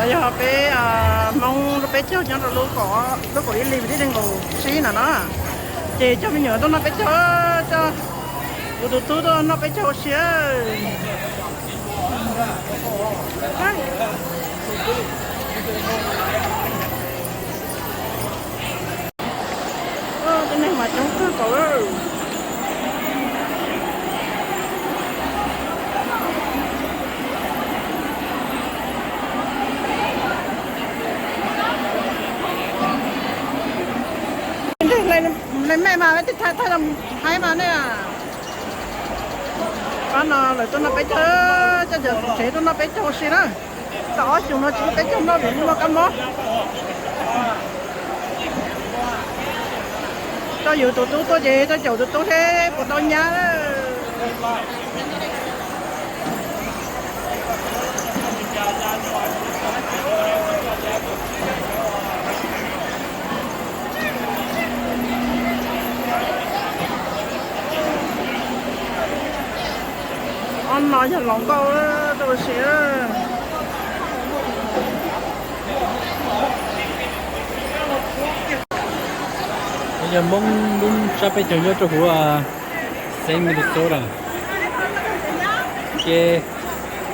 Yog peb Hmoob lub peb caug nyob rau lub kaum ib hlis thiab nees nkaum tsib no no, ces coj me nyuam tuaj noj peb caug, coj kuv tus tub tuaj noj peb caug ua si. Tej neeg mas coob kawg nkaus. Hle mej mas tej thaij thaij haib mas ne. Pab no lawv tuaj noj peb caug, coj cov tsev tuaj noj peb caug ua si na. Tau ob xyoos no tsis muaj peb caug noj vim muaj kab mob. Coj yus tus tub tuaj ces coj caum tus tub seb puas tau nyab. Ob no yog hluas nkauj tau ua si. Yog Hmoob lub sab peb caug nyob rau huv xeev Minnesota. Ces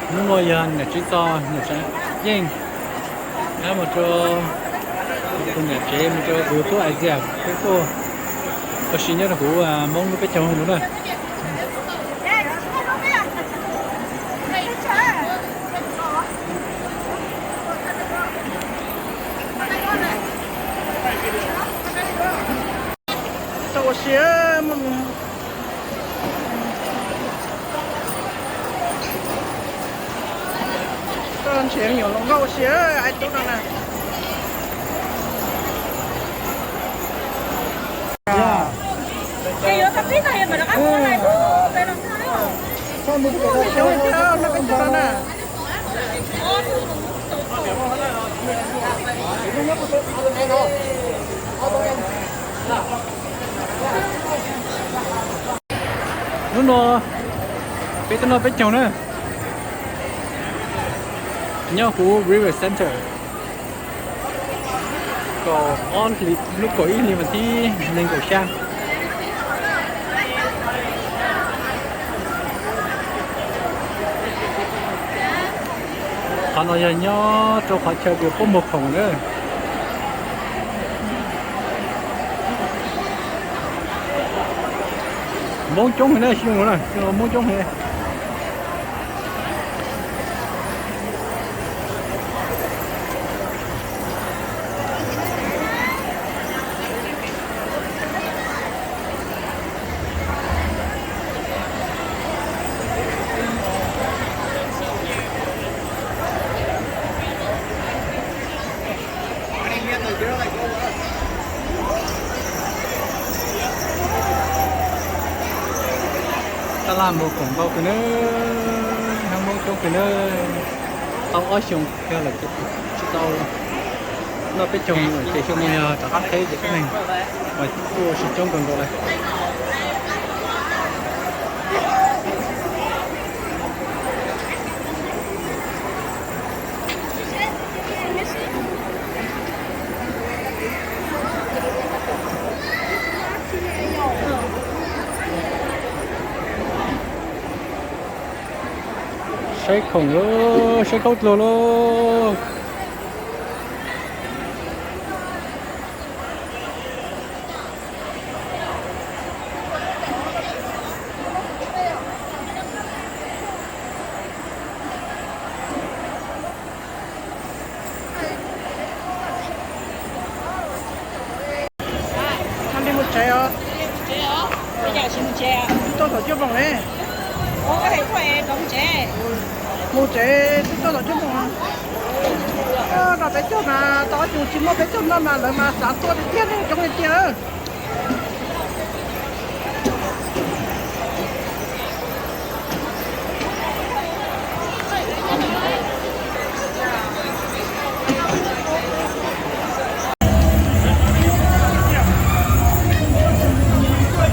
hnub no yog niam tsev txog niam tsev yeej, mus rau tus niam tsev mus rau tus tub Asia peb tuaj ua si nyob rau huv Hmoob lub peb caug no na. Tau ua si, tau nrhiav me nyuam hluas nkauj ua si, ai tub no na. Hnub no peb tuaj noj peb caug na, nyob huv River Center. Kaum ob hlis, lub kaum ib hlis mas thib nees nkaum xya. Qhov no yog nyob rau qhov chaw uas puab muag khoom na. Hmoob coob heev na, xyoo no na, xyoo no Hmoob coob heev. Tab laj muag khoom ntau kawg na, Hmoob coob kawg na. Tau ob xyoos yog lawm ces tsis tau noj peb caug, ces xyoo no yog rov qab qheb ces peb neeg mas tuaj ua si coob kawg nkaus lawm. Saib khoom lauj, saib khaub dluag lauj. Ho li mus tsev os. Twb tau thaum cuaj moos ne. Mus tsev twb tau thaum cuaj moos. Noj peb caug mas tau ob xyoos tsis muaj peb caug noj mas lawv mas xav tuaj tiag tiag ne, coob tiag tiag.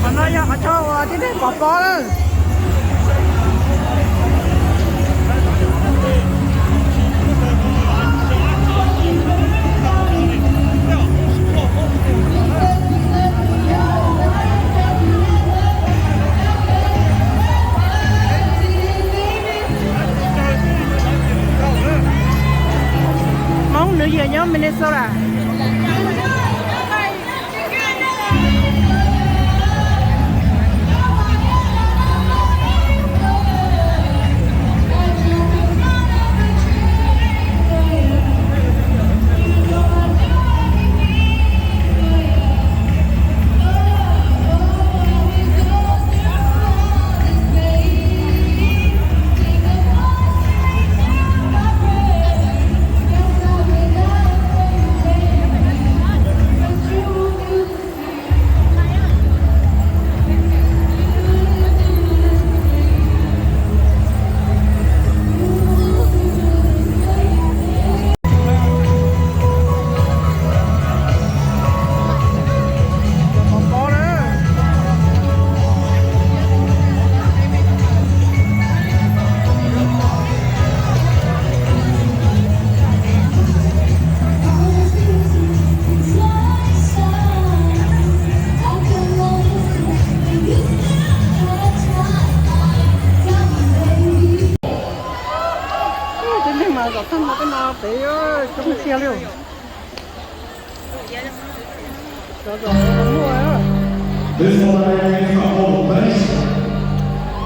Qhov no yog qhov chaw uas tib neeg pov pob na. Nyob Minnesota. Tej neeg mas zom tag no, tej no pem coob tiag li. Zom zom muaj. This one I think is a whole